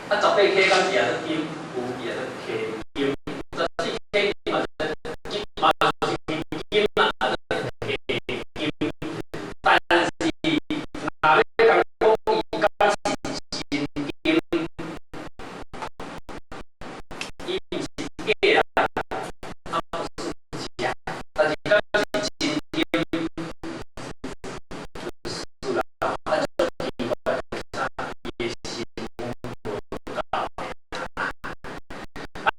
啊，18K敢是也做金？有，伊也做 K 金。14K 嘛金嘛是金啦，做 K 金。但是若欲共講伊敢是真金，伊毋是假啦，啊不是假，但是敢是真金？就是啦，啊，足奇怪，啥伊的新聞無夠。啊，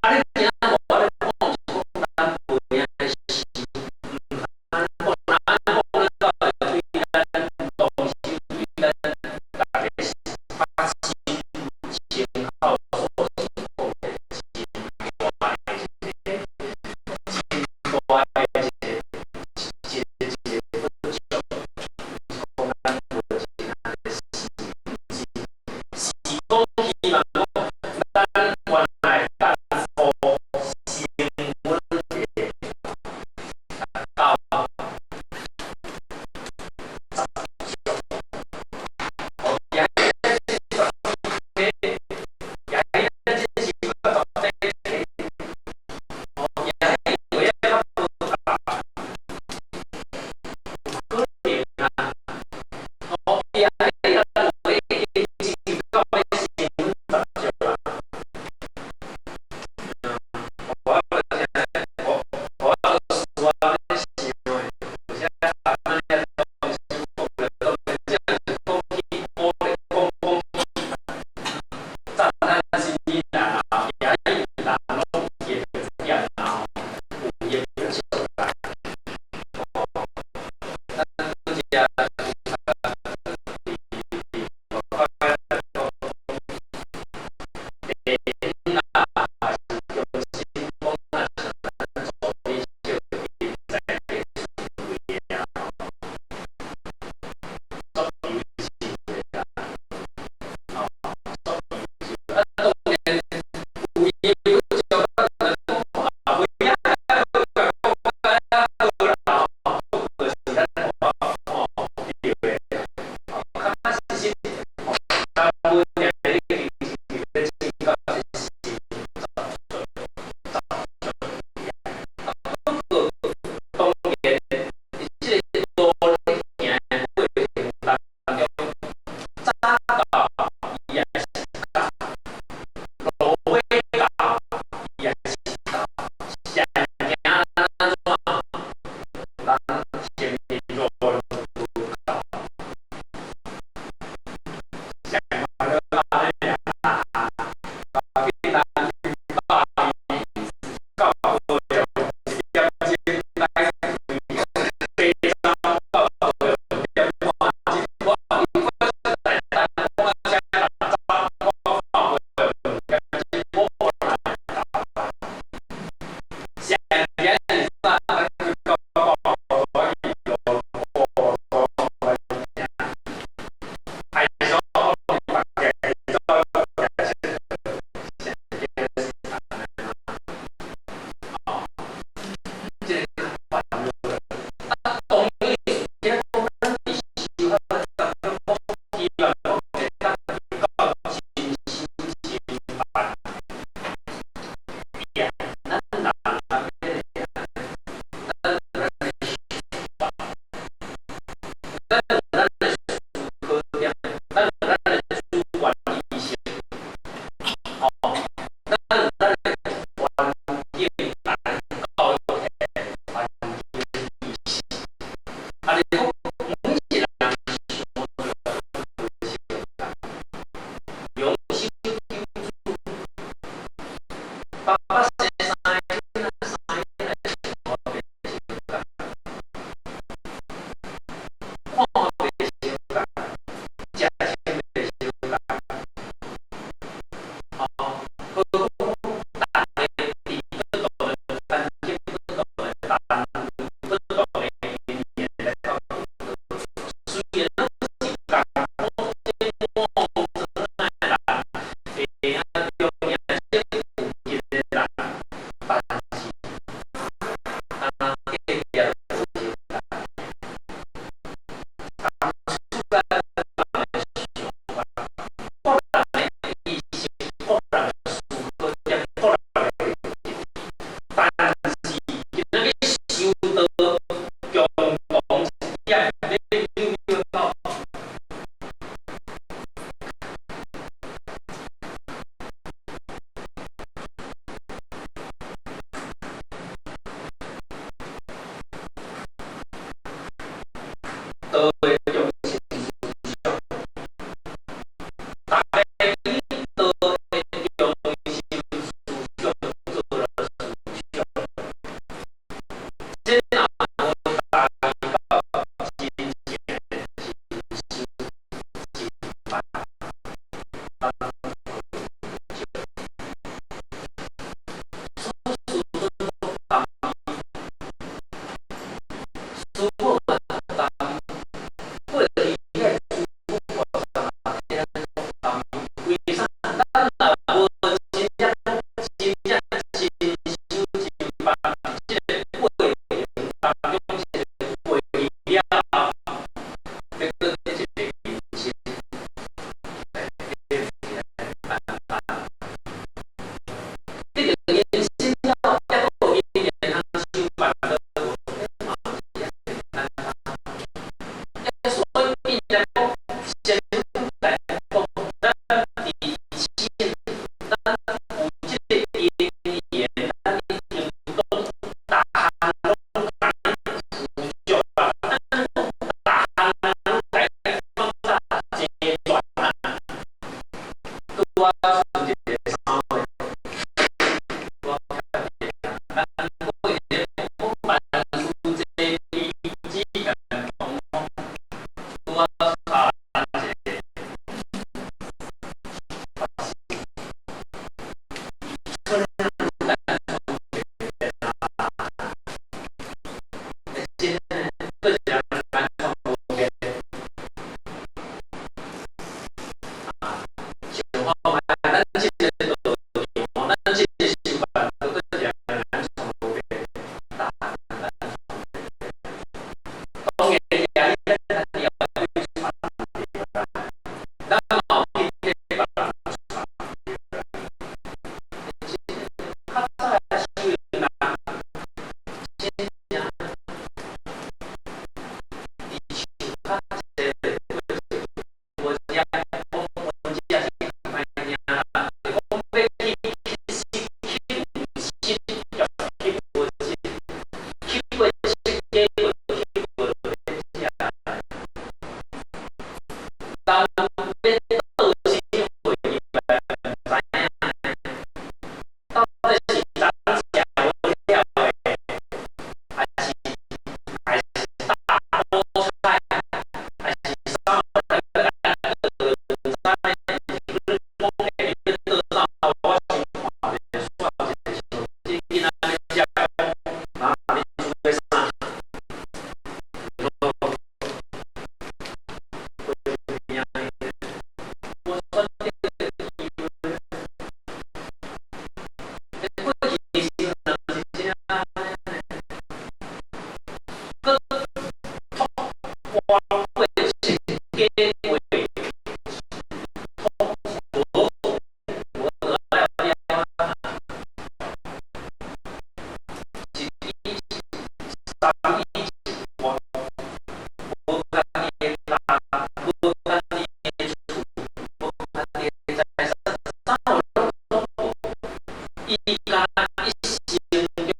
伊敢若一生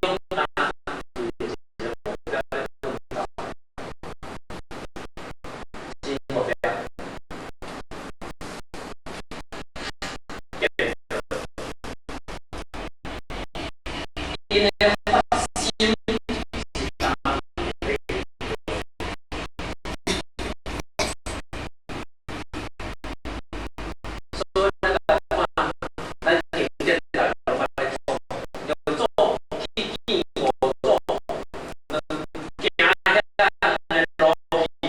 中敢若為著一個目標咧奮鬥，啥目標？建造。𪜶的發心是敢若為所以咱來看，咱經典內攏捌咧創，六祖去見五祖，行遐按呢路去，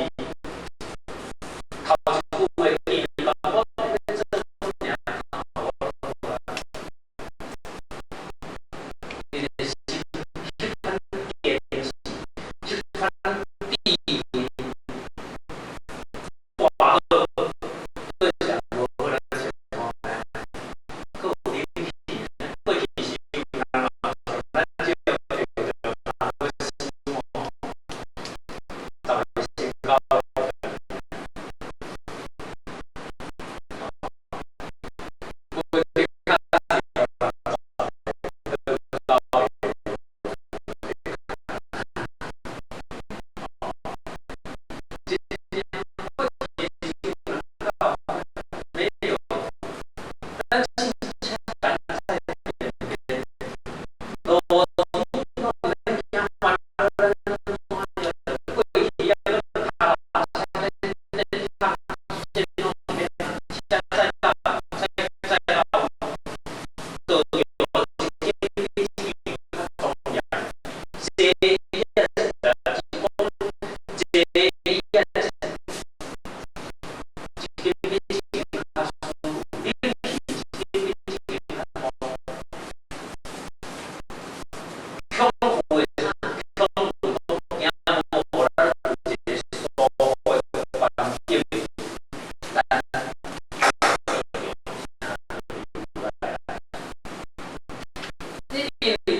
頭一句話見伊講，我欲做啥物，我攏無愛。伊的心彼款堅持，彼款智慧，跋倒對上無可能情況下，閣有勇氣，過去是有人嘛，像咱這個著人欲死吼，10個先9個。過去較是10個9個。這過去是有人到沒有，咱凊彩等在邊邊，路攏免驚煩惱，咱怎樣？過去抑閣跤踏車咧咧踏，啥物攏免，車載到，載載到，道橋一間比一間較莊嚴，這遐是講這遐一間比一間較舒服，冷氣一間比一間較大。恐怖的啥？恐怖講驚無予咱有一個舒服的環境，咱你因為